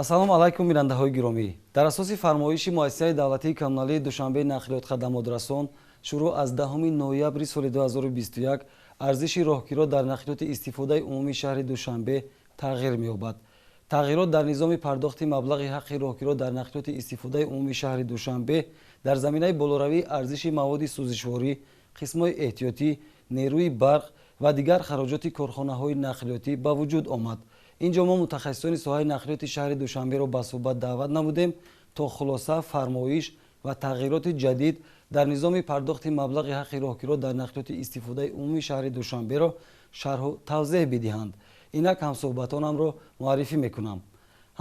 Ассалому алайкум, бинандаҳои гиромӣ. Дар асоси фармоиши муассисаи давлатии коммуналии Душанбе нақлиёт хадамотрасон шурӯъ аз 10 ноябри соли 2021 арзиши роҳкиро дар нақлиёти истифодаи умумии шаҳри Душанбе тағйир меёбад. Тағйирот дар низоми пардохти маблағи ҳаққи роҳкиро дар нақлиёти истифодаи умумии шаҳри Душанбе дар заминаи болоравии арзиши маводи сӯзишворӣ, қисмҳои эҳтиётӣ, нерӯи барқ ва дигар хароҷоти корхонаҳои нақлиётӣ ба вуҷуд омад. Ин ҷо мо мутахассисони соҳаи нақлиёти шаҳри Душанберо ба суҳбат даъват намудем, то хулоса, фармоиш ва тағйироти ҷадид дар низоми пардохти маблағи ҳаққи роҳкиро дар нақлиёти истифодаи умумии шаҳри Душанберо шарҳу тавзеҳ бидиҳанд. Инак ҳамсӯҳбатонамро муаррифӣ мекунам: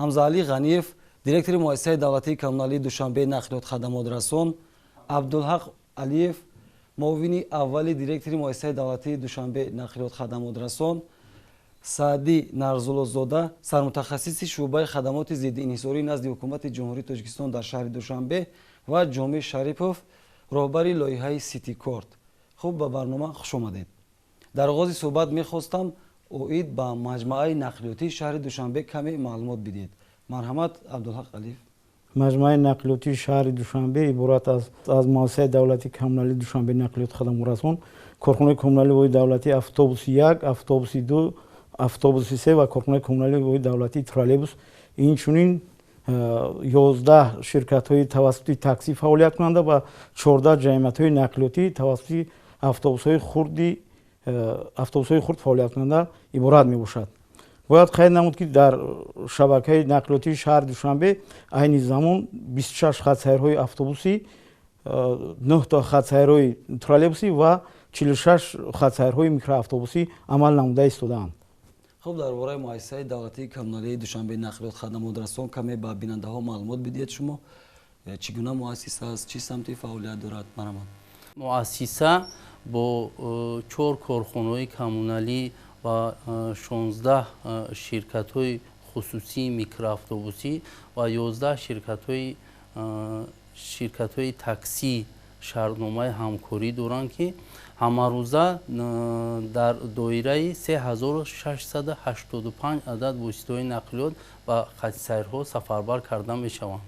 Ҳамзаалӣ Ғаниев, директори муассисаи давлатии коммуналии Душанбе нақлиёт хадамотрасон, Абдулҳақ Алиев, муовини аввали директори муассисаи давлатии Душанбе нақлиёт хадамотрасон, Саъдӣ Нарзуллозода, сармутахассиси шӯъбаи хадамоти зиддиинҳисорӣ назди Ҳукумати Ҷумҳурии Тоҷикистон дар шаҳри Душанбе ва Ҷомеъ Шарипов, роҳбари лоиҳаи Ситикорт. Хуб, ба барнома хушомадед. Дар оғози суҳбат мехостам оид ба маҷмӯаи нақлиётии шаҳри Душанбе каме маълумот бидиҳед. Марҳамат, Абдулҳақ Алиев. Маҷмӯаи нақлиётии шаҳри Душанбе иборат аз муассисаи давлатии коммуналии Душанбе нақлиёт хадамотрасон, корхонаи коммуналии воҳиди давлатии автобуси як, автобуси ду, автобуси се ва корхонаи коммуналии воҳиди давлатии троллейбус, инчунин 11 ширкатҳои тавассути таксӣ фаъолияткунанда ва 14 ҷамъиятҳои нақлиётӣ тавассути автобусҳои хурд фаъолияткунанда иборат мебошад. Бояд қайд намуд, ки дар шабакаи нақлиётии шаҳри Душанбе айни замон 26 хатсайрҳои автобусӣ, нӯҳ то хатсайрҳои троллейбусӣ ва 46 хатсайрҳои микроавтобусӣ амал намуда истодаанд. Хуб, дар бораи муассисаи давлатии коммуналии Душанбе нақлиёт хадамотрасон каме ба бинандаҳо маълумот бидиҳед. Шумо, чӣ гуна муассиса аст, чӣ самти фаъолият дорад? Марҳамат. Муассиса бо чор корхонаҳои коммуналӣ ва 16 ширкатҳои хусусии микроавтобусӣ ва 11 ширкатҳои таксӣ шартномаи ҳамкорӣ доранд, ки ҳамарӯза дар доираи 3685 адад воситаҳои нақлиёт ба хатсайрҳо сафарбар карда мешаванд.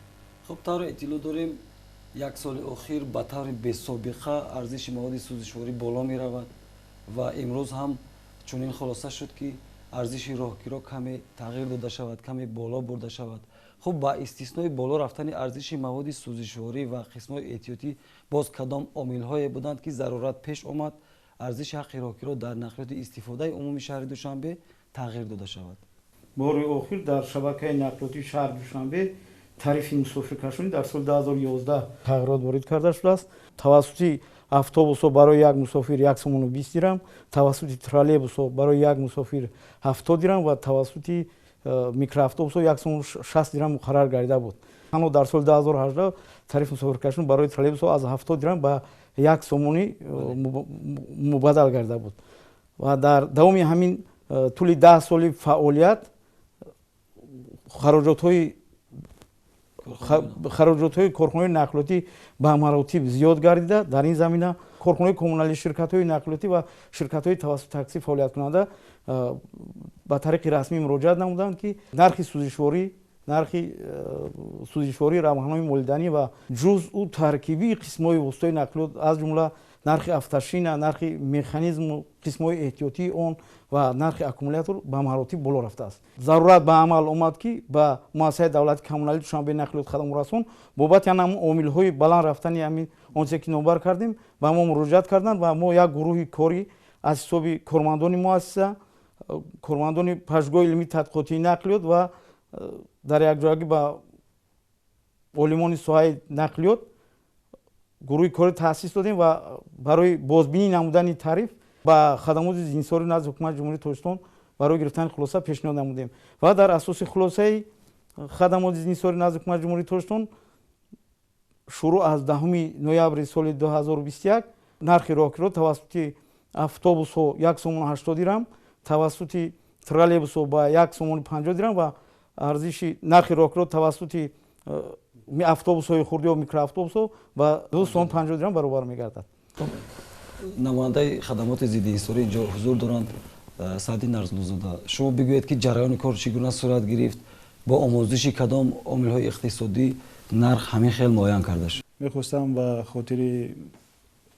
Хуб, тавре иттилоъ дорем, як соли охир ба таври бесобиқа арзиши маводи сӯзишворӣ боло меравад ва имрӯз ҳам чунин хулоса шуд, ки арзиши роҳкиро каме тағйир дода шавад, каме боло бурда шавад. Хуб, ба истиснои боло рафтани арзиши маводи сӯзишворӣ ва қисмҳои эҳтиётӣ боз кадом омилҳое буданд, ки зарурат пеш омад арзиши ҳаққи роҳкиро дар нақлиёти истифодаи умумии шаҳри Душанбе тағйир дода шавад? Бори охир дар шабакаи нақлиётии шаҳри Душанбе тарифи мусофиркашонӣ дар соли 2011 тағйирот ворид карда шудааст. Тавассути автобусҳо барои як мусофир 1 сомону 20 дирам, тавассути троллейбусҳо барои як мусофир 70 дирам ва тавассути микроавтобусҳо 1 сомону 60 дирам муқаррар гардида буд. Танҳо дар соли 2018 тарифи мусофиркашонӣ барои троллейбусҳо аз 70 дирам ба 1 сомонӣ мубаддал гардида буд. Ва дар давоми ҳамин тӯли 10 соли фаъолият хароҷотҳои корхонаҳои нақлиётӣ ба маротиб зиёд гардида, дар ин замина корхонаҳои коммуналӣ, ширкатҳои нақлиётӣ ва ширкатҳои тавассути таксӣ фаъолияткунанда ба тариқи расмӣ муроҷиат намуданд, ки нархи сӯзишворӣ, равғанҳои молиданӣ ва ҷузъу таркибии қисмҳои воситаҳои нақлиёт, аз ҷумла нархи автошина, нархи механизму қисмҳои эҳтиётии он ва нархи аккумулятор ба маротиб боло рафтааст. Зарурат ба амал омад, ки ба муассисаи давлати коммуналии Душанбе нақлиёт хадамотрасон бобати ҳамин омилҳои баланд рафтани ҳамин он чизе, ки номбар кардем, ба мо муроҷиат карданд ва мо як гурӯҳи корӣ аз ҳисоби кормандони муассиса, кормандони пажӯҳишгоҳи илмии тадқиқотии нақлиёт ва дар якҷоягӣ ба олимони соҳаи нақлиёт гурӯҳи корӣ таъсис додем ва барои бозбинӣ намудани тариф ба хадамоти зиддиинҳисорӣ назди Ҳукумати Ҷумҳурии Тоҷикистон барои гирифтани хулоса пешниҳод намудем. Ва дар асоси хулосаи хадамоти зиддиинҳисорӣ назди Ҳукумати Ҷумҳурии Тоҷикистон шурӯъ аз 10 ноябри соли 2021 нархи роҳкиро тавассути автобусҳо 1 сомону 80 дирам, тавассути троллейбусҳо ба 1 сомону 50 дирам ва арзиши нархи роҳкиро тавассути автобусҳои хурд ё микроавтобусҳо ба 2 сомон 50 дирам баробар мегардад. Намояндаи хадамоти зиддиинҳисорӣ инҷо ҳузур доранд. Саъди Нарзуллозода, шумо бигӯед, ки ҷараёни кор чӣ гуна сурат гирифт. Бо омӯзиши кадом омилҳои иқтисодӣ нарх ҳамин хел муайян карда шуд? Мехостам ба хотири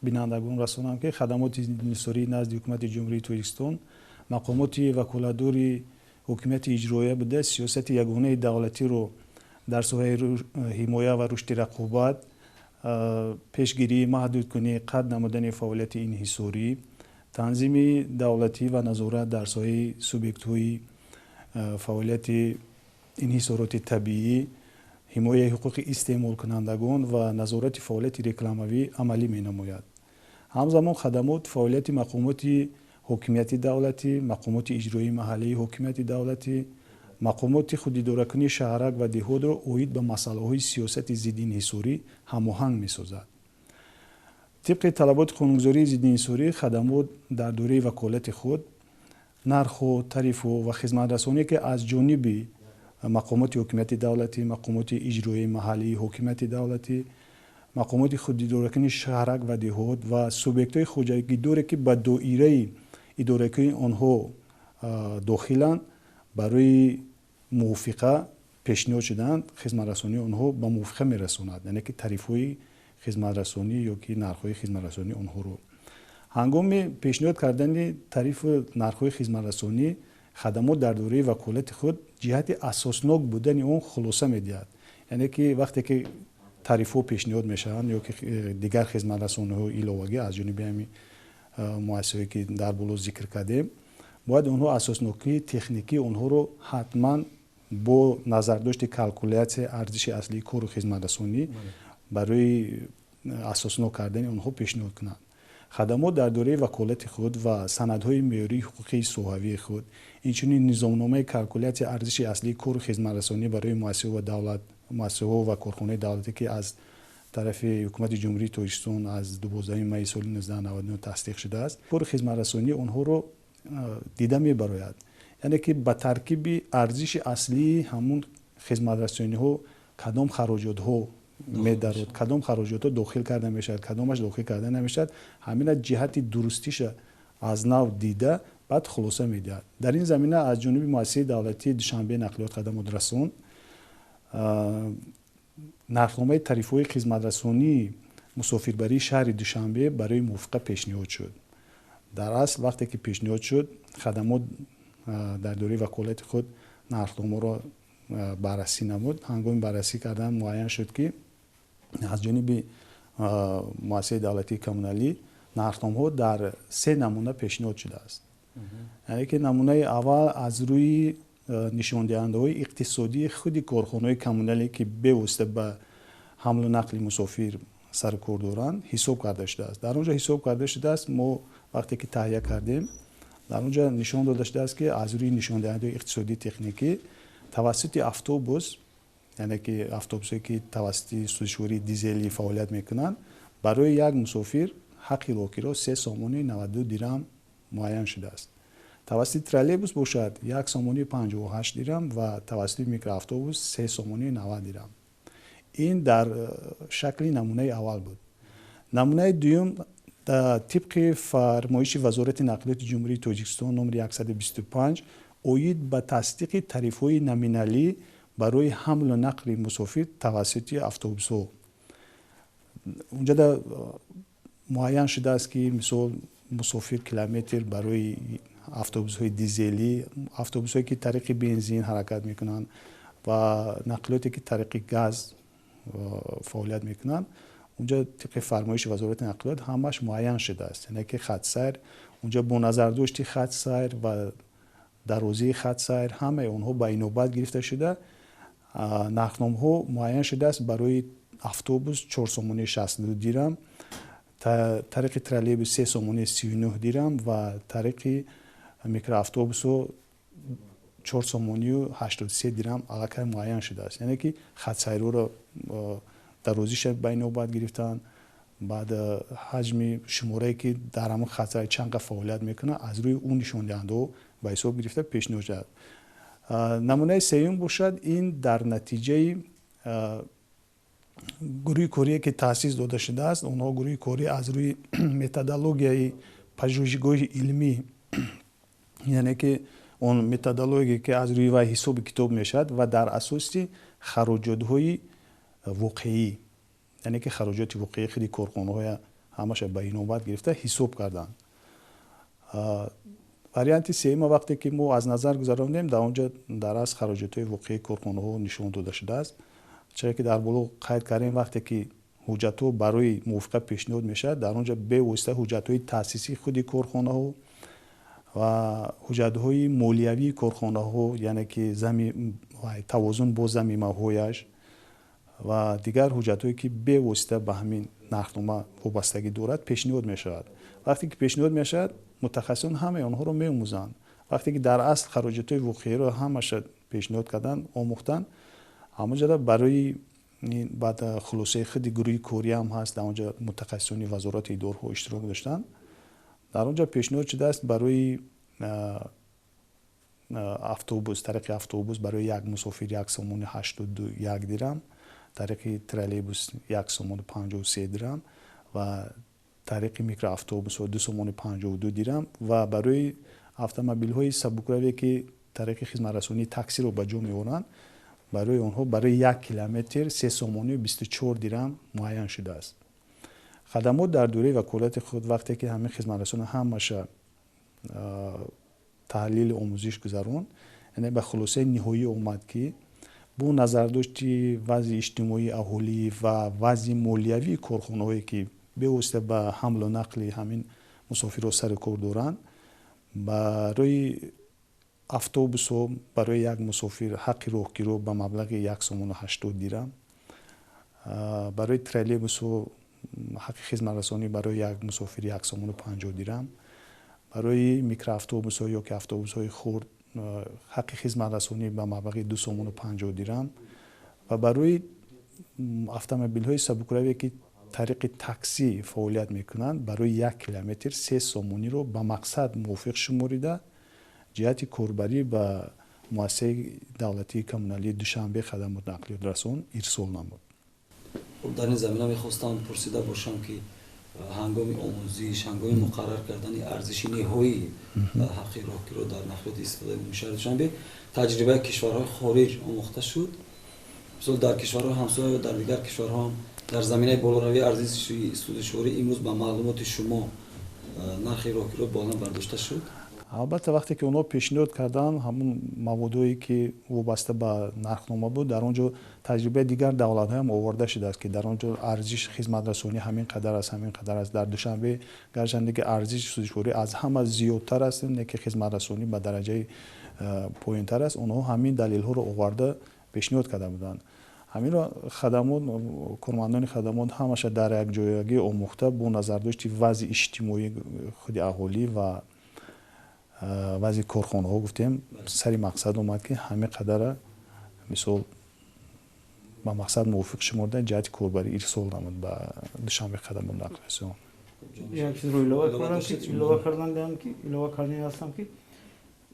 бинандагон расонам, ки хадамоти зиддиинҳисории назди Ҳукумати Ҷумҳурии Тоҷикистон мақомоти ваколатдори ҳокимияти иҷроия буда, сиёсати ягонаи давлатиро дар соҳаи ҳимоя ва рушди рақобат, пешгирӣ, маҳдудкунӣ, қатъ намудани фаъолияти инҳисорӣ, танзими давлатӣ ва назорат дар соҳаи субъектҳои фаъолияти инҳисороти табиӣ, ҳимояи ҳуқуқи истеъмолкунандагон ва назорати фаъолияти рекламавӣ амалӣ менамояд. Ҳамзамон хадамот фаъолияти мақомоти ҳокимияти давлатӣ, мақомоти иҷроии маҳаллии ҳокимияти давлатӣ, мақомоти худидоракунии шаҳрак ва деҳотро оид ба масъалаҳои сиёсати зиддиинҳисорӣ ҳамоҳанг месозад. Тибқи талаботи қонунгузории зиддиинҳисорӣ, хадамот дар доираи ваколати худ нархҳо, тарифҳо ва хизматрасоние, ки аз ҷониби мақомоти ҳокимияти давлатӣ, мақомоти иҷроии маҳаллии ҳокимияти давлатӣ, мақомоти худидоракунии шаҳрак ва деҳот ва субъектҳои хоҷагидоре, ки ба доираи идоракунии онҳо дохиланд, барои мувофиқа пешниҳод шудаанд, хизматрасонии онҳо ба мувофиқа мерасонад, яъне ки тарифҳои хизматрасонӣ ё ки нархҳои хизматрасонии онҳоро. Ҳангоми пешниҳод кардани тарифу нархҳои хизматрасонӣ хадамот дар доираи ваколати худ ҷиҳати асоснок будани он хулоса медиҳад, яъне ки вақте ки тарифҳо пешниҳод мешаванд ё ки дигар хизматрасониҳои иловагӣ аз ҷониби ҳамин муассисаҳое, ки дар боло зикр кардем, бояд онҳо асоснокии техникии онҳоро ҳатман бо назардошти калкулятсияи арзиши аслии кору хизматрасонӣ барои асоснок кардани онҳо пешниҳод кунанд. Хадамот дар доираи ваколати худ ва санадҳои меъёрии ҳуқуқии соҳавии худ, инчунин низомномаи калкулятсияи арзиши аслии кору хизматрасонӣ барои муассисаҳо ва давлат, муассисаҳо ва корхонаи давлатӣ, ки аз тарафи Ҳукумати Ҷумҳурии Тоҷикистон аз 12 майи соли 1999 тасдиқ шудааст, кору хизматрасонии онҳоро дида мебарояд, яъне ки ба таркиби арзиши аслии ҳамун хизматрасониҳо кадом хароҷотҳо медарод, кадом хароҷотҳо дохил карда мешавад, кадомаш дохил карда намешавад, ҳамина ҷиҳати дурустиша аз нав дида, баъд хулоса медиҳад. Дар ин замина аз ҷониби муассисаи давлатии Душанбе нақлиёт хадамотрасон нархномаи тарифҳои хизматрасонии мусофирбарии шаҳри Душанбе барои мувофиқа пешниҳод шуд. Дар асл, вақте ки пешниҳод шуд, хадамот дар доираи ваколати худ нархномаро баррасӣ намуд. Ҳангоми баррасӣ кардан муайян шуд, ки аз ҷониби муассисаи давлатии коммуналӣ нархномаҳо дар се намуна пешниҳод шудааст. Яъне ки намунаи аввал аз рӯи нишондиҳандаҳои иқтисодии худи корхонаҳои коммуналӣ, ки бевосита ба ҳамлу нақли мусофир сару кор доранд, ҳисоб карда шудааст. Дар он ҷо ҳисоб карда шудааст, мо вақте ки таҳия кардем, дар он ҷо нишон дода шудааст, ки аз рӯи нишондиҳандаҳои иқтисодии техникӣ тавассути автобус, яъне ки автобусҳое, ки тавассути сӯзишвории дизелӣ фаъолият мекунанд, барои як мусофир ҳаққи роҳкиро 3 сомони 92 дирам муайян шудааст, тавассути троллейбус бошад 1 сомони 58 дирам ва тавассути микроавтобус 3 сомони 90 дирам. Ин дар шакли намунаи аввал буд. Намунаи дуюм тибқи фармоиши Вазорати нақлиёти Ҷумҳурии Тоҷикистон номери 125 оид ба тасдиқи тарифҳои номиналӣ барои ҳамлу нақли мусофир тавассути автобусҳо, унҷода муайян шудааст, ки мисол мусофир километр барои автобусҳои дизелӣ, автобусҳое, ки тариқи бензин ҳаракат мекунанд, ва нақлиёте, ки тариқи газ фаъолият мекунанд, унҷо тибқи фармоиши Вазорати нақлиёт ҳамаш муайян шудааст, яъне ки хатсайр унҷо бо назардошти хатсайр ва дарозии хатсайр ҳамаи онҳо ба инобат гирифта шуда, нархномаҳо муайян шудааст: барои автобус 4 сомони 62 дирам, тариқи троллейбус 3 сомони 39 дирам ва тариқи микроавтобусҳо 4 сомонию 83 дирам аллакай муайян шудааст. Яъне ки хатсайрҳоро дарозиша ба инобат гирифтанд, баъд ҳаҷми шуморае, ки дар ҳамон хатсайр чанд қадр фаъолият мекунад, аз рӯи он нишондиҳандаҳо ба ҳисоб гирифта пешниҳод шудааст. Намунаи сеюм бошад, ин дар натиҷаи гурӯҳи корие, ки таъсис дода шудааст. Онҳо, гурӯҳи корӣ, аз рӯи методологияи пажӯҳишгоҳи илмӣ, яъне ки Он методология, ки аз рӯи вай ҳисоби китоб мешавад ва дар асоси хароҷотҳои воқеӣ, яъне ки хароҷоти воқеии худи корхонаҳоя ҳамаша ба инобат гирифта ҳисоб карданд. Варианти сеюма вақте ки мо аз назар гузарондем, дар он ҷо дар асл хароҷотҳои воқеии корхонаҳо нишон дода шудааст. Чаро ки дар боло қайд кардем, вақте ки ҳуҷҷатҳо барои мувофиқа пешниҳод мешавад, дар он ҷо бевосита ҳуҷҷатҳои таъсисии худи корхонаҳо ва ҳуҷҷатҳои молиявии корхонаҳо, яъне ки тавозун бо замимаҳояш ва дигар ҳуҷҷатҳое, ки бевосита ба ҳамин нархнома вобастагӣ дорад, пешниҳод мешавад. Вақте ки пешниҳод мешавад, мутахассисон ҳамаи онҳоро меомӯзанд. Вақте ки дар асл хароҷотҳои воқеиро ҳамаша пешниҳод карданд, омӯхтанд, ҳамонҷода барои баъд хулосаи худи гурӯҳи корӣ ҳам ҳаст, дар он ҷо мутахассисони вазорати идораҳо иштирок доштанд. Дар он ҷо пешниҳод шудааст барои автобус, тариқи автобус барои як мусофир 1 сомони 81 дирам, тариқи троллейбус 1 сомони 53 дирам ва тариқи микроавтобусҳо 2 сомони 52 дирам ва барои автомобилҳои сабукраве, ки тариқи хизматрасонии таксиро ба ҷо меоранд, барои онҳо барои 1 километр 3 сомони 24 дирам муайян шудааст. Хадамот дар дурии ваколати худ вақте ки ҳамин хизматрасони ҳамаша таҳлили омӯзиш гузаронд, яъне ба хулосаи ниҳоӣ омад, ки бо назардошти вазъи иҷтимоии аҳолӣ ва вазъи молиявии корхонаҳое, ки бевосита ба ҳамлу нақли ҳамин мусофирҳо сару кор доранд, барои автобусҳо барои як мусофир ҳаққи роҳгиро ба маблағи 1 сомону 80 дирам, барои троллейбусҳо ҳаққи хизматрасонӣ барои як мусофир 1 сомону 50 дирам, барои микроавтобусҳо ё ки автобусҳои хурд ҳаққи хизматрасонӣ ба маблағи 2 сомону 50 дирам ва барои автомобилҳои сабукраве, ки тариқи таксӣ фаъолият мекунанд, барои 1 километр 3 сомониро ба мақсад мувофиқ шуморида ҷиҳати корбарӣ ба муассисаи давлатии коммуналии Душанбе хадамот нақлиётрасон ирсол намуд. Дар ин замина мехостам пурсида бошам, ки ҳангоми омӯзиш, ҳангоми муқаррар кардани арзиши ниҳоии ҳаққи роҳгиро дар нақлиёти истифодаи умумии шаҳри Душанбе таҷрибаи кишварҳои хориҷ омӯхта шуд? Мисол, дар кишварҳои ҳамсоя ё дар дигар кишварҳо ҳам дар заминаи болоравии арзиши сӯзишворӣ имрӯз ба маълумоти шумо нархи роҳгиро боло бардошта шуд? Албатта, вақте ки онҳо пешниҳод карданд, ҳамун маводое, ки вобаста ба нархнома буд, дар он ҷо таҷрибаи дигар давлатҳоям оварда шудааст, ки дар он ҷо арзиши хизматрасонӣ ҳамин қадар аст, ҳамин қадар аст. Дар Душанбе гарчанде ки арзиши сӯзишворӣ аз ҳама зиёдтар аст, не ки хизматрасонӣ ба дараҷаи поёнтар аст, онҳо ҳамин далелҳоро оварда пешниҳод карда буданд. Ҳаминро хадамот, кормандони хадамот ҳамаша дар якҷоягӣ омӯхта бо назардошти вазъи иҷтимоии худи аҳолӣ ва вазъи корхонаҳо гуфтем, сари мақсад омад, ки ҳамин қадара мисол ба мақсад мувофиқ шуморда ҷиҳати корбарӣ ирсол намуд ба Душанбе хадамот нақлиётрасон. Як чизро илова кардам, ки илова кардан, ки илова кардани ҳастам, ки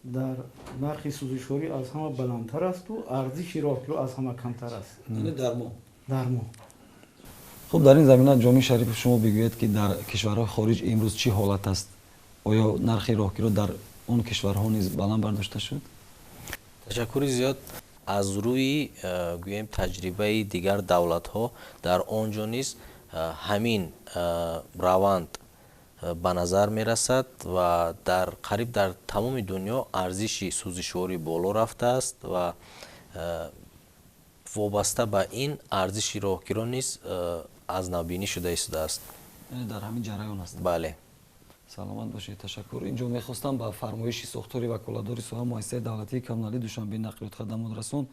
дар нархи сӯзишворӣ аз ҳама баландтар асту арзиши роҳгиро аз ҳама камтар аст. Яъне дар моҳ? Дар моҳ. Хуб, дар ин замина, Ҷомӣ Шарипов, шумо бигӯед, ки дар кишварҳои хориҷ имрӯз чӣ ҳолат аст? Оё нархи роҳгиро дар он кишварҳо низ баланд бардошта шуд? Ташаккури зиёд. Аз рӯи гӯем таҷрибаи дигар давлатҳо, дар он ҷо низ ҳамин раванд ба назар мерасад ва дар қариб дар тамоми дунё арзиши сӯзишворӣ боло рафтааст ва вобаста ба ин арзиши роҳгиро низ аз навбинӣ шуда истодааст. Яъне дар ҳамин ҷараён аст? Бале. Саломат бошед, ташаккур. Инҷо мехостам ба фармоиши сохтори ваколатдори соҳа муассисаи давлатии коммуналии Душанбе нақлиёт хадамотрасон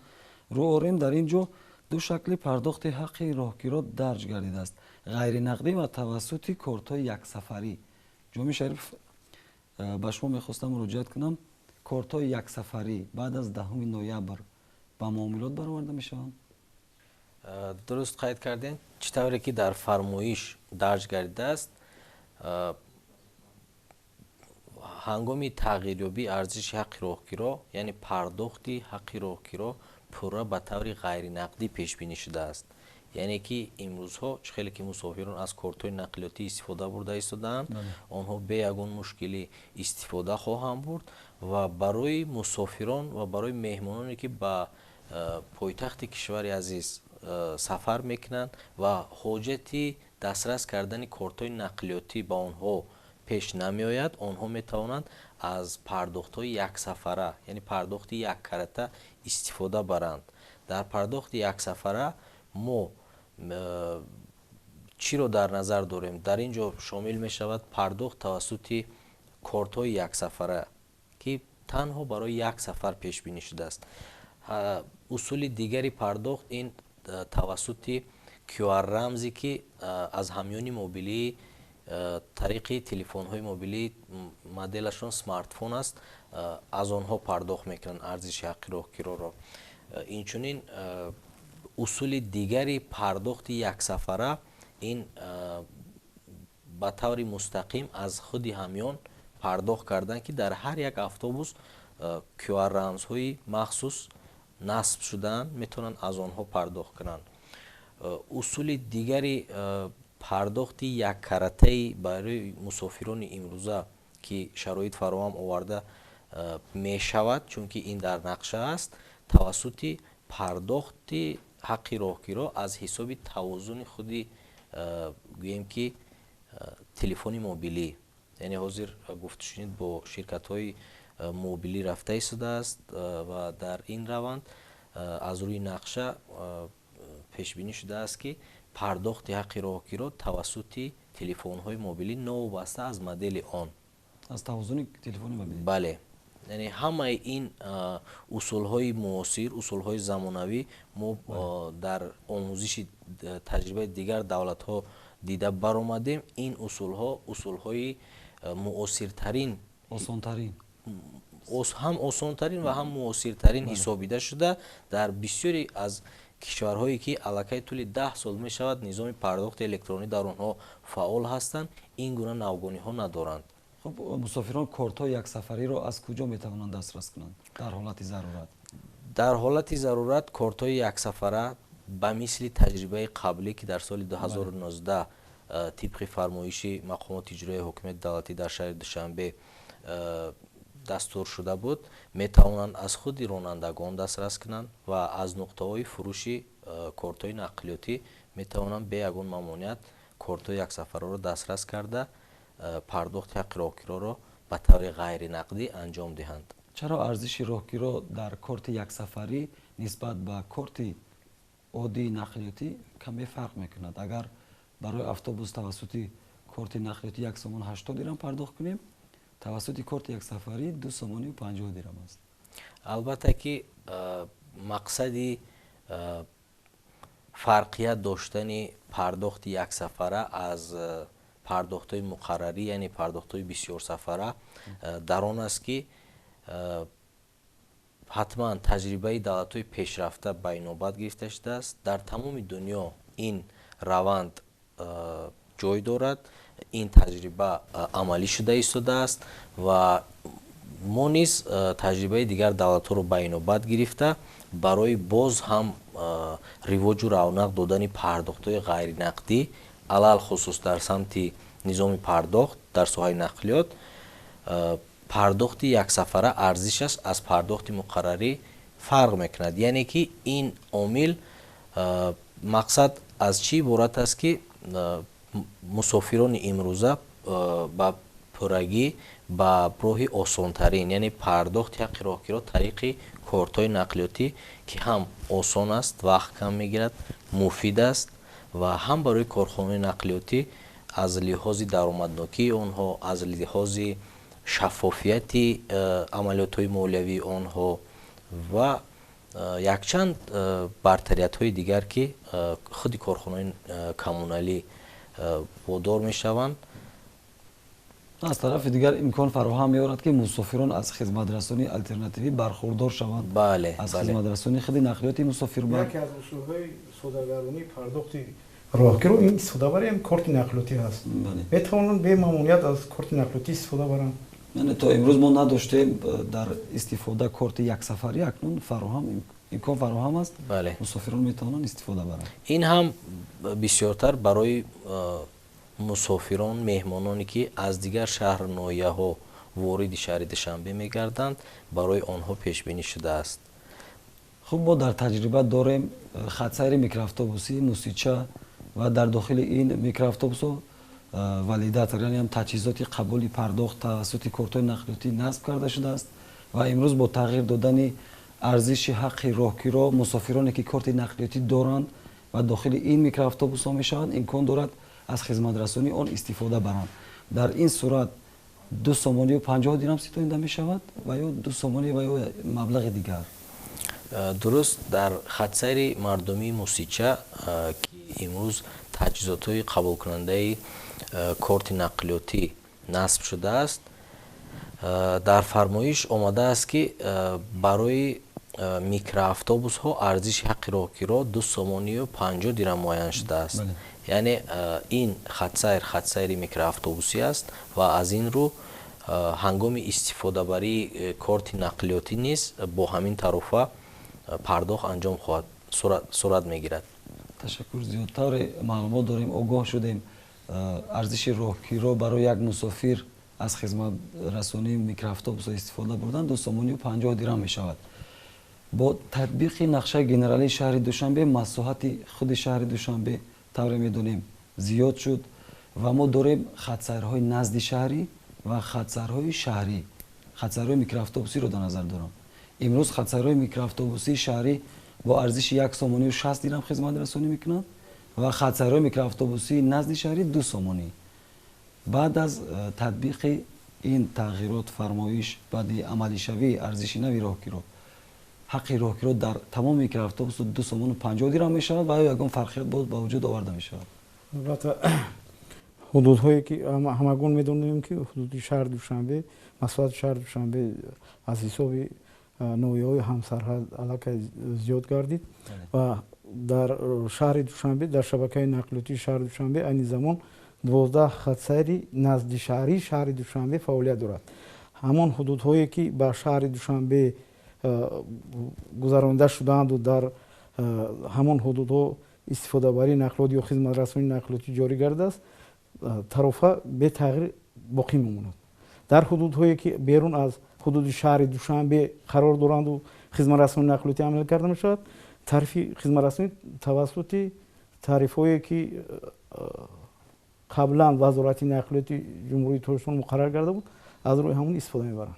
рӯ орем. Дар ин ҷо ду шакли пардохти ҳаққи роҳгиро дарҷ гардидааст: ғайринақдӣ ва тавассути кортҳои яксафарӣ. Ҷомӣ Шарипов, ба шумо мехостам муроҷиат кунам. Кортҳои яксафарӣ баъд аз 10 ноябр ба муомилот бароварда мешаванд? Дуруст қайд кардем. Чӣ тавре ки дар фармоиш дарҷ гардидааст, ҳангоми тағйирёбии арзиши ҳаққи роҳгиро, яъне пардохти ҳаққи роҳгиро пурра ба таври ғайринақдӣ пешбинӣ шудааст. Яъне ки имрӯзҳо чӣ хеле ки мусофирон аз кортҳои нақлиётӣ истифода бурда истодаанд, онҳо бе ягон мушкилӣ истифода хоҳанд бурд ва барои мусофирон ва барои меҳмононе, ки ба пойтахти кишвари азиз сафар мекунанд ва ҳоҷати дастрас кардани кортҳои нақлиётӣ ба онҳо пеш намеояд, онҳо метавонанд аз пардохтҳои яксафара, яъне пардохти яккарата истифода баранд. Дар пардохти яксафара мо чиро дар назар дорем? Дар ин ҷо шомил мешавад пардохт тавассути кортҳои яксафара, ки танҳо барои як сафар пешбинӣ шудааст. Усули дигари пардохт ин тавассути QR рамзе, ки аз ҳамёни мобилии тариқи телефонҳои мобилӣ, моделашон смартфон аст, аз онҳо пардохт мекунанд арзиши ҳаққи роҳкироро. Инчунин усули дигари пардохти яксафара ин ба таври мустақим аз худи ҳамён пардохт кардан, ки дар ҳар як автобус QR рамзҳои махсус насб шудаанд, метавонанд аз онҳо пардохт кунанд. Усули дигари пардохти яккаратаи барои мусофирони имрӯза, ки шароит фароҳам оварда мешавад, чунки ин дар нақша аст, тавассути пардохти ҳаққи роҳкиро аз ҳисоби тавозуни худи, гӯем ки, телефони мобилӣ. Яъне ҳозир гуфтушунид бо ширкатҳои мобилӣ рафта истодааст ва дар ин раванд аз рӯи нақша пешбинӣ шудааст, ки пардохти ҳаққи роҳкиро тавассути телефонҳои мобилӣ, новобаста аз модели он, аз тавозуни телефони мобилӣ. Бале, яъне ҳамаи ин усулҳои муосир, усулҳои замонавӣ мо дар омӯзиши таҷрибаи дигар давлатҳо дида баромадем. Ин усулҳо усулҳои муосиртарин, осонтарин, ҳам осонтарин ва ҳам муосиртарин ҳисобида шуда, дар бисёре аз кишварҳое, ки аллакай тӯли 10 сол мешавад низоми пардохти электронӣ дар онҳо фаъол ҳастанд, ин гуна навгониҳо надоранд. Хуб, мусофирон кортҳои яксафариро аз куҷо метавонанд дастрас кунанд дар ҳолати зарурат? Дар ҳолати зарурат кортҳои яксафара ба мисли таҷрибаи қаблӣ, ки дар соли 2019 тибқи фармоиши мақомоти иҷроияи ҳокимияти давлатӣ дар шаҳри Душанбе дастур шуда буд, метавонанд аз худи ронандагон дастрас кунанд ва аз нуқтаҳои фурӯши кортҳои нақлиётӣ метавонанд бе ягон мамоният кортҳои яксафараро дастрас карда, пардохти ҳаққи роҳкироро ба таври ғайринақдӣ анҷом диҳанд. Чаро арзиши роҳкиро дар корти яксафарӣ нисбат ба корти оддии нақлиётӣ каме фарқ мекунад? Агар барои автобус тавассути корти нақлиётӣ 1 сомон 80 дирам пардохт кунем, тавассути корти яксафарӣ 2 сомонию 50 дирам аст. Албатта ки мақсади фарқият доштани пардохти яксафара аз пардохтҳои муқаррарӣ, яъне пардохтҳои бисёрсафара, дар он аст, ки ҳатман таҷрибаи давлатҳои пешрафта ба инобат гирифта шудааст. Дар тамоми дунё ин раванд ҷой дорад, ин таҷриба амалӣ шуда истодааст ва мо низ таҷрибаи дигар давлатҳоро ба инобат гирифта, барои боз ҳам ривоҷу равнақ додани пардохтҳои ғайринақдӣ, алалхусус дар самти низоми пардохт дар соҳаи нақлиёт, пардохти яксафара арзишаш аз пардохти муқаррарӣ фарқ мекунад. Яъне ки ин омил мақсад аз чӣ иборат аст, ки мусофирони имрӯза ба пуррагӣ ба роҳи осонтарин, яъне пардохти ҳаққи роҳкиро тариқи кортҳои нақлиётӣ, ки ҳам осон аст, вақт кам мегирад, муфид аст ва ҳам барои корхонаи нақлиётӣ аз лиҳози даромаднокии онҳо, аз лиҳози шаффофияти амалиётҳои молиявии онҳо ва якчанд бартариятҳои дигар, ки худи корхонаҳои коммуналӣ водор мешаванд. Аз тарафи дигар имкон фароҳам меорад, ки мусофирон аз хизматрасонии алтернативӣ бархурдор шаванд. Бале. Аз хизматрасонии худи нақлиёти мусофирбар. Яке аз усулҳои содагардонии пардохти роҳкиро ин истифода барем корти нақлиётӣ ҳаст. Метавонанд бемамоният аз корти нақлиётӣ истифода баранд. Яъне то имрӯз мо надоштем дар истифода корти яксафарӣ, акнун фароҳам Имкон фароҳам аст, мусофирон метавонанд истифода баранд. Ин ҳам бисёртар барои мусофирон, меҳмононе ки аз дигар шаҳру ноҳияҳо вориди шаҳри Душанбе мегарданд, барои онҳо пешбинӣ шудааст. Хуб, мо дар таҷриба дорем хатсайри микроавтобусӣ Мусича ва дар дохили ин микроавтобусҳо валидатор, яъне ҳам таҷҳизоти қабули пардохт тавассути кортҳои нақлиётӣ насб карда шудааст ва имрӯз бо тағйир додани арзиши ҳаққи роҳкиро мусофироне ки корти нақлиётӣ доранд ва дохили ин микроавтобусҳо мешаванд, имкон дорад аз хизматрасонии он истифода баранд. Дар ин сурат 2 сомонию 50 дирам ситонида мешавад ва ё 2 сомонӣ ва ё маблағи дигар? Дуруст, дар хатсайри мардумии Мусича, ки имрӯз таҷҳизотҳои қабулкунандаи корти нақлиётӣ насб шудааст, дар фармоиш омадааст, ки барои микроавтобусҳо арзиши ҳаққи роҳкиро 2 сомонию 50 дирам муайян шудааст. Яъне ин хатсайр хатсайри микроавтобусӣ аст ва аз ин рӯ ҳангоми истифодабарии корти нақлиётӣ низ бо ҳамин тарофа пардохт анҷом хоҳад сурат мегирад. Ташаккур зиёд. Тавре маълумот дорем, огоҳ шудем, арзиши роҳкиро барои як мусофир аз хизматрасонии микроавтобусҳо истифода бурдан 2 сомонию 50 дирам мешавад. Бо татбиқи нақшаи генералии шаҳри Душанбе масоҳати худи шаҳри Душанбе, тавре медонем, зиёд шуд ва мо дорем хатсайрҳои назди шаҳрӣ ва хатсайрҳои шаҳрӣ. Хатсайрҳои микроавтобусиро дар назар дорам. Имрӯз хатсайрҳои микроавтобусии шаҳрӣ бо арзиши 1 сомонию 60 дирам хизматрасонӣ мекунанд ва хатсайрҳои микроавтобусии назди шаҳрӣ 2 сомонӣ. Баъд аз татбиқи ин тағйирот, фармоиш, баъди амалишавии арзиши нави роҳкиро, ҳаққи роҳкиро дар тамоми микроавтобусу 2 сомону 50 дирам мешавад ва ё ягон фарқият боз ба вуҷуд оварда мешавад? Албатта, ҳудудҳое ки ҳамагон медонем, ки ҳудуди шаҳри Душанбе, масоҳати шаҳри Душанбе аз ҳисоби ноҳияҳои ҳамсарҳад аллакай зиёд гардид ва дар шаҳри Душанбе, дар шабакаи нақлиётии шаҳри Душанбе айни замон 12 хатсайри наздишаҳрии шаҳри Душанбе фаъолият дорад. Ҳамон ҳудудҳое ки ба шаҳри Душанбе гузаронида шудаанду дар ҳамон ҳудудҳо истифодабарии нақлиёт ё хизматрасонии нақлиётӣ ҷорӣ гардааст, тарофа бетағйир боқӣ мемонад. Дар ҳудудҳое ки берун аз ҳудуди шаҳри Душанбе қарор доранду хизматрасонии нақлиётӣ амал карда мешавад, тарифи хизматрасонӣ тавассути тарифҳое ки қаблан Вазорати нақлиёти Ҷумҳурии Тоҷикистон муқаррар карда буд, аз рӯи ҳамон истифода мебаранд.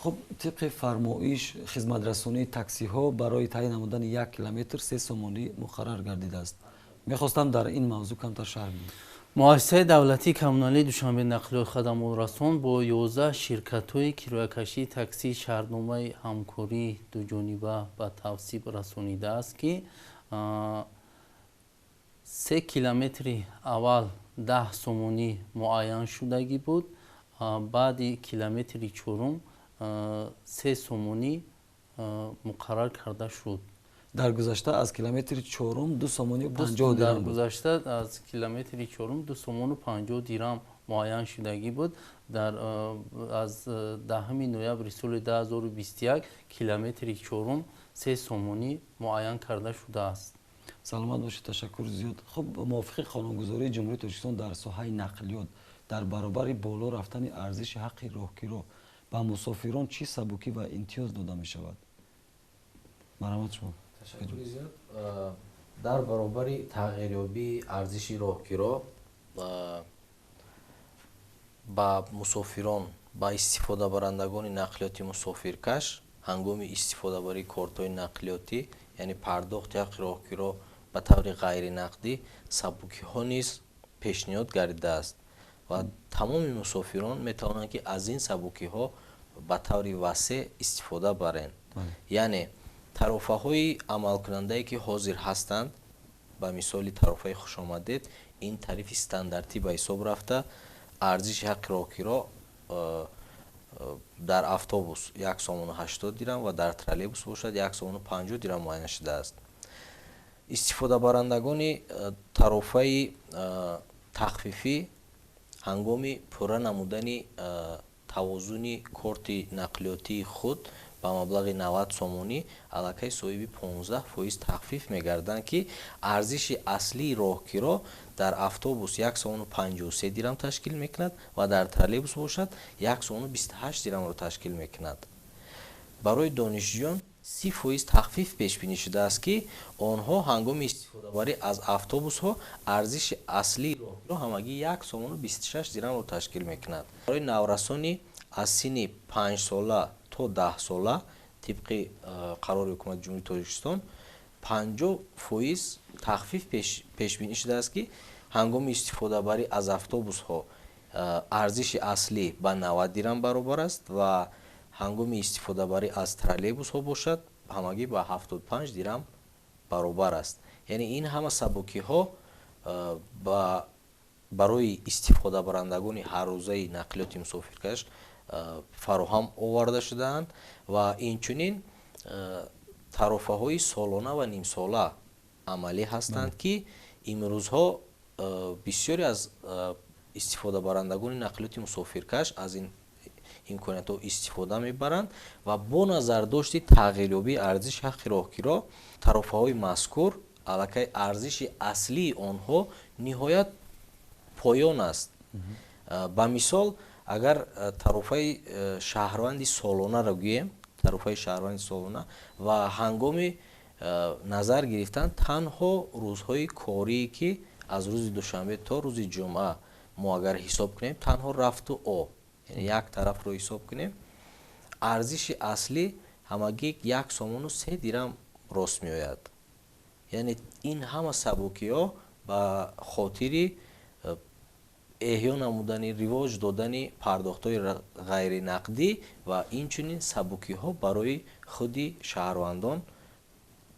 Хуб, тибқи фармоиш хизматрасонии таксиҳо барои таъин намудани 1 километр 3 сомонӣ муқаррар гардидааст. Мехостам дар ин мавзӯъ камтар шарҳ бидиҳед. Муассисаи давлатии коммуналии Душанбе нақлиёт хадамотрасон бо 11 ширкатҳои кироякашии таксӣ шартномаи ҳамкории дуҷониба ба тавсиб расонидааст, ки 3 километри аввал 10 сомонӣ муайян шудагӣ буд, баъди километри чорум 3 сомонӣ муқаррар карда шуд. Дар гузашта аз километри чорум 2 сомонию 50 дирам. Дар гузашта аз километри чорум 2 сомону 50 дирам муайян шудагӣ буд. Дар аз 10 ноябри соли 2021 километри чорум 3 сомонӣ муайян карда шудааст. Саломат бошед, ташаккур зиёд. Хуб, мувофиқи қонунгузории Ҷумҳурии Тоҷикистон дар соҳаи нақлиёт, дар баробари боло рафтани арзиши ҳаққи роҳкиро ба мусофирон чӣ сабукӣ ва имтиёз дода мешавад? Марҳамат, шумо. Ташаккури зиёд. Дар баробари тағйирёбии арзиши роҳкиро ба мусофирон, ба истифодабарандагони нақлиёти мусофиркаш ҳангоми истифодабарии кортҳои нақлиётӣ, яъне пардохти ҳаққи роҳкиро ба таври ғайринақдӣ, сабукиҳо низ пешниҳод гардидааст ва тамоми мусофирон метавонанд, ки аз ин сабукиҳо ба таври васеъ истифода баранд. Яъне тарофаҳои амалкунандае ки ҳозир ҳастанд, ба мисоли тарофаи хушомадед, ин тарифи стандартӣ ба ҳисоб рафта, арзиши ҳаққи роҳкиро дар автобус 1 сомону 80 дирам ва дар троллейбус бошад 1 сомону 50 дирам муайян шудааст. Истифодабарандагони тарофаи тахфифӣ ҳангоми пурра намудани тавозуни корти нақлиётии худ ба маблағи 90 сомонӣ аллакай соҳиби 15% тахфиф мегарданд, ки арзиши аслии роҳкиро дар автобус 1 сомону 53 дирам ташкил мекунад ва дар троллейбус бошад 1 сомону 28 дирамро ташкил мекунад. Барои донишҷӯён 30% тахфиф пешбинӣ шудааст, ки онҳо ҳангоми истифодабарӣ аз автобусҳо арзиши аслии роҳкиро ҳамагӣ 1 сомону 26 дирамро ташкил мекунад. Барои наврасони аз синни 5 сола то 10 сола тибқи қарори Ҳукумати Ҷумҳурии Тоҷикистон 50% тахфиф пешбинӣ шудааст, ки ҳангоми истифодабарӣ аз автобусҳо арзиши аслӣ ба 90 дирам баробар аст ва ҳангоми истифодабарӣ аз троллейбусҳо бошад ҳамагӣ ба 75 дирам баробар аст. Яъне ин ҳама сабукиҳо барои истифодабарандагони ҳаррӯзаи нақлиёти мусофиркаш фароҳам оварда шудаанд ва инчунин тарофаҳои солона ва нимсола амалӣ ҳастанд, ки имрӯзҳо бисёре аз истифодабарандагони нақлиёти мусофиркаш аз ин имкониятҳо истифода мебаранд ва бо назардошти тағйирёбии арзиши ҳаққи роҳкиро тарофаҳои мазкур аллакай арзиши аслии онҳо ниҳоят поён аст. Ба мисол, агар тарофаи шаҳрванди солонаро гӯем, тарофаи шаҳрванди солона ва ҳангоми назар гирифтан танҳо рӯзҳои корие, ки аз рӯзи душанбе то рӯзи ҷумъа мо агар ҳисоб кунем, танҳо рафту о, яъне як тарафро ҳисоб кунем, арзиши аслӣ ҳамагӣ 1 сомону 3 дирам рост меояд. Яъне ин ҳама сабукиҳо ба хотири эҳё намудани, ривоҷ додани пардохтҳои ғайринақдӣ ва инчунин сабукиҳо барои худи шаҳрвандон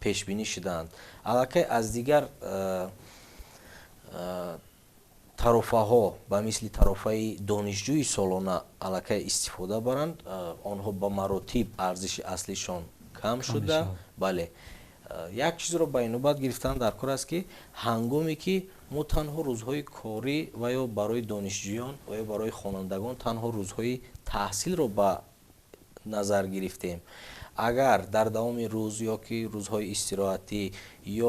пешбинӣ шудаанд. Аллакай аз дигар тарофаҳо ба мисли тарофаи донишҷӯи солона аллакай истифода баранд, онҳо ба маротиб арзиши аслишон кам шуда. Бале, як чизро ба инобат гирифтан дар кор аст, ки ҳангоме ки мо танҳо рӯзҳои корӣ ва ё барои донишҷӯён ва ё барои хонандагон танҳо рӯзҳои таҳсилро ба назар гирифтем, агар дар давоми рӯз ё ки рӯзҳои истироҳатӣ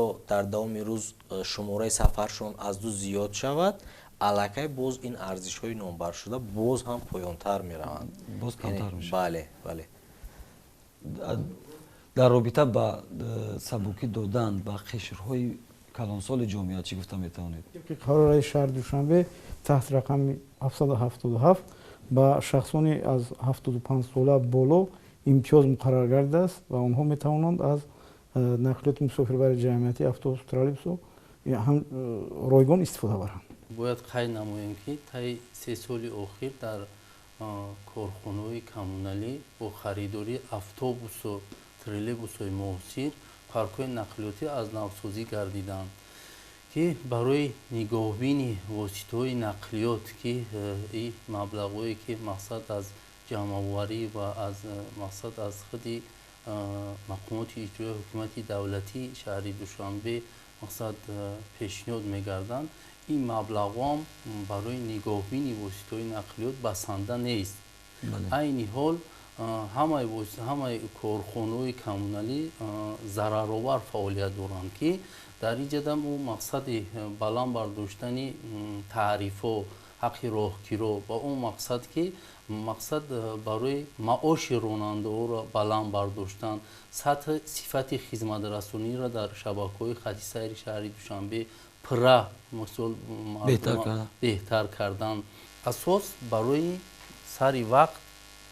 ё дар давоми рӯз шумораи сафаршон аз ду зиёд шавад, аллакай боз ин арзишҳои номбаршуда боз ҳам поёнтар мераванд. Боз камтар мешавад. Бале, бале. Дар робита ба сабукӣ додан ба қишрҳои калонсоли ҷомеа чӣ гуфта метавонед? Тибқи қарори раиси шаҳри Душанбе таҳти рақами 777 ба шахсони аз 75 сола боло имтиёз муқаррар гардидааст ва онҳо метавонанд аз нақлиёти мусофирбари ҷамъиятӣ, автобус, троллейбусҳо ҳам ройгон истифода баранд. Бояд қайд намоем, ки таи 3 соли охир дар корхонаҳои коммуналӣ бо харидории автобусу троллейбусҳои муосир паркҳои нақлиётӣ аз навсозӣ гардиданд, ки барои нигоҳбини воситаҳои нақлиёт, ки ин маблағҳое ки мақсад аз ҷамъоварӣ ва аз мақсад аз худи мақомоти иҷроияи ҳукумати давлатии шаҳри Душанбе мақсад пешниҳод мегарданд, ин маблағҳоам барои нигоҳбини воситаҳои нақлиёт басанда нест. Айни ҳол ҳамаи корхонаҳои коммуналӣ зараровар фаъолият доранд, ки дар ин ҷадам ӯ мақсади баланд бардоштани таърифҳо, ҳаққи роҳкиро ба он мақсад, ки мақсад барои маоши ронандаҳоро баланд бардоштан, сатҳи сифати хизматрасониро дар шабакаҳои хати сайри шаҳри Душанбе пурра мисол беҳтар кардан, асос барои сари вақт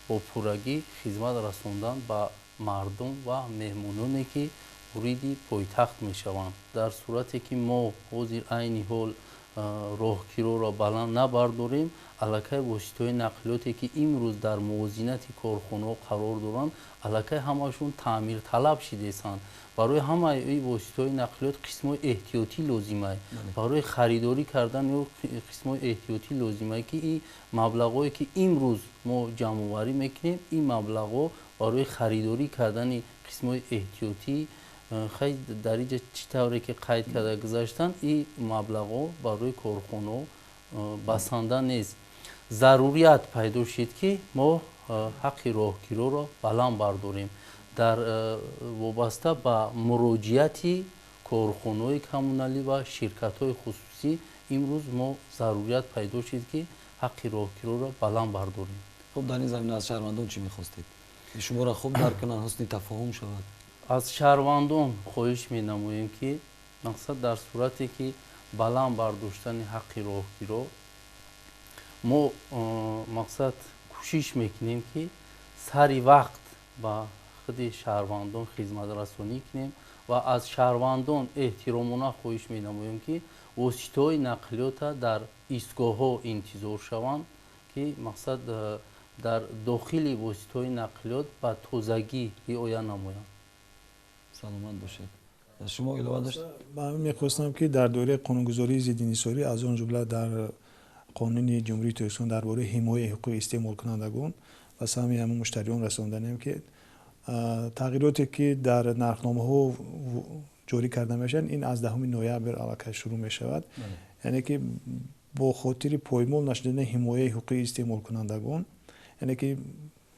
бо пуррагӣ хизмат расондан ба мардум ва меҳмононе, ки вориди пойтахт мешаванд. Дар сурате ки мо ҳозир айни ҳол роҳкироро баланд набардорем, аллакай воситаҳои нақлиёте, ки имрӯз дар мувозинати корхонаҳо қарор доранд, аллакай ҳамашон таъмирталаб шидесанд. Барои ҳамаи ин воситаҳои нақлиёт қисмҳои эҳтиётӣ лозимай, барои харидорӣ кардан ё қисмҳои эҳтиётӣ лозимай, ки ин маблағҳое, ки имрӯз мо ҷамъоварӣ мекунем, ин маблағҳо барои харидорӣ кардани қисмҳои эҳтиётӣ, хай дар инҷа чӣ тавре ки қайд карда гузаштанд, ин маблағҳо барои корхонаҳо басанда нест. Зарурият пайдо шуд, ки мо ҳаққи роҳкироро баланд бардорем. Дар вобаста ба муроҷиати корхонаҳои коммуналӣ ва ширкатҳои хусусӣ имрӯз мо зарурият пайдо шуд, ки ҳаққи роҳкироро баланд бардорем. Хуб, дар ин замина аз шаҳрвандон чӣ мехостед? Шуморо хуб дарк кунанд, ҳусни тафоҳум шавад. Аз шаҳрвандон хоҳиш менамоем, ки мақсад дар сурате ки баланд бардоштани ҳаққи роҳкиро мо мақсад кӯшиш мекунем, ки сари вақт ба худи шаҳрвандон хизматрасонӣ кунем ва аз шаҳрвандон эҳтиромона хоҳиш менамоем, ки воситаҳои нақлиёта дар истгоҳҳо интизор шаванд, ки мақсад дар дохили воситаҳои нақлиёт ба тозагӣ риоя намоянд. Саломат бошед. Шумо илова дошт? Ман мехостам, ки дар доираи қонунгузории зидди инҳисорӣ, аз он ҷумла дар қонуни Ҷумҳурии Тоҷикистон дар бораи ҳимояи ҳуқуқи истеъмолкунандагон ба самъи ҳамин муштариён расонданем, ки тағйироте ки дар нархномаҳо ҷорӣ карда мешаванд, ин аз 10 ноябр аллакай шурӯъ мешавад, яъне ки бо хотири поймол нашудани ҳимояи ҳуқуқи истеъмолкунандагон, яъне ки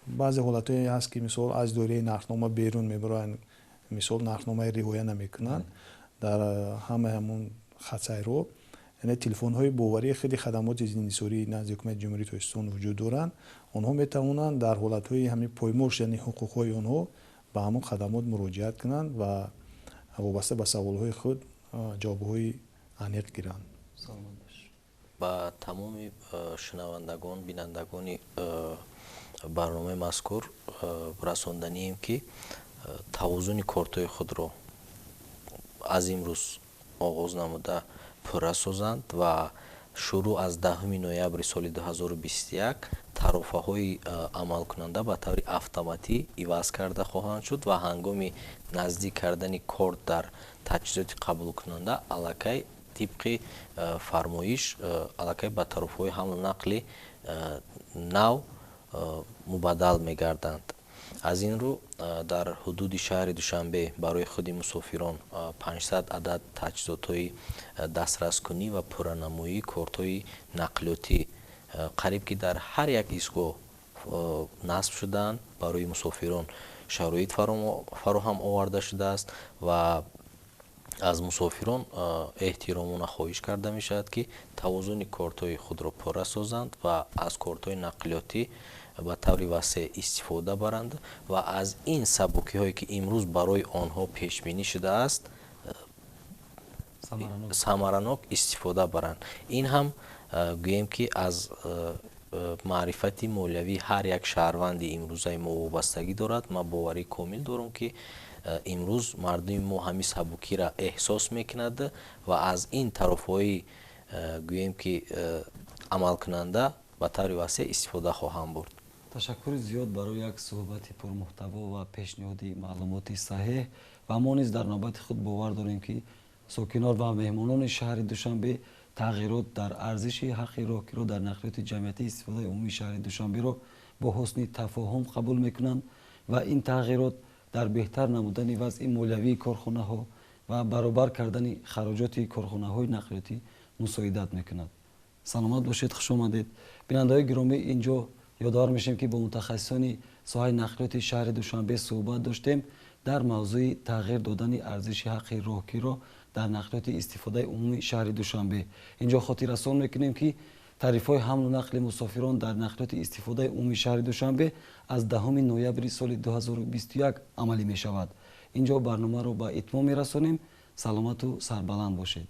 баъзе ҳолатҳое ҳаст, ки мисол аз доираи нархнома берун мебароянд, мисол нархномаи риоя намекунанд дар ҳамаи ҳамон хатсайрҳо, яъне телефонҳои боварии худи хадамоти зидди инҳисории назди Ҳукумати Ҷумҳурии Тоҷикистон вуҷуд доранд. Онҳо метавонанд дар ҳолатҳои ҳамин поймол шудани ҳуқуқҳои онҳо ба ҳамон хадамот муроҷиат кунанд ва вобаста ба саволҳои худ ҷавобҳои аниқ гиранд. Ба тамоми шунавандагон, бинандагони барномаи мазкур расонданием, ки тавозуни кортҳои худро аз имрӯз оғоз намуда пурра созанд ва шурӯъ аз 10 ноябри соли 2021 тарофаҳои амалкунанда ба таври автоматӣ иваз карда хоҳанд шуд ва ҳангоми наздик кардани корт дар таҷҳизоти қабулкунанда аллакай тибқи фармоиш аллакай ба тарофаҳои ҳамлу нақли нав мубаддал мегарданд. Аз ин рӯ дар ҳудуди шаҳри Душанбе барои худи мусофирон 500 адад таҷҳизотҳои дастраскунӣ ва пурранамоии кортҳои нақлиётӣ қариб ки дар ҳар як истгоҳ насб шудаанд. Барои мусофирон шароит фароҳам оварда шудааст ва аз мусофирон эҳтиромона хоҳиш карда мешавад, ки тавозуни кортҳои худро пурра созанд ва аз кортҳои нақлиётӣ ба таври васеъ истифода баранд ва аз ин сабукиҳое ки имрӯз барои онҳо пешбинӣ шудааст, самаранок истифода баранд. Ин ҳам гӯем, ки аз маърифати молиявии ҳар як шаҳрванди имрӯзаи мо вобастагӣ дорад. Ман боварии комил дорам, ки имрӯз мардуми мо ҳамин сабукиро эҳсос мекунад ва аз ин тарофҳои гӯем ки амалкунанда ба таври васеъ истифода хоҳанд бурд. Ташаккури зиёд барои як суҳбати пурмуҳтаво ва пешниҳоди маълумоти саҳеҳ ва мо низ дар навбати худ бовар дорем, ки сокинон ва меҳмонони шаҳри Душанбе тағйирот дар арзиши ҳаққи роҳкиро дар нақлиёти ҷамъиятии истифодаи умумии шаҳри Душанберо бо ҳусни тафоҳум қабул мекунанд ва ин тағйирот дар беҳтар намудани вазъи молиявии корхонаҳо ва баробар кардани хароҷоти корхонаҳои нақлиётӣ мусоидат мекунад. Саломат бошед, хуш омадед. Бинандаҳои гиромӣ, инҷо ёдовар мешавем, ки бо мутахассисони соҳаи нақлиёти шаҳри Душанбе суҳбат доштем дар мавзӯи тағйир додани арзиши ҳаққи роҳкиро дар нақлиёти истифодаи умумии шаҳри Душанбе. Инҷо хотиррасон мекунем, ки тарифҳои ҳамлу нақли мусофирон дар нақлиёти истифодаи умумии шаҳри Душанбе аз 10 ноябри соли 2021 амалӣ мешавад. Инҷо барномаро ба итмом мерасонем. Саломату сарбаланд бошед.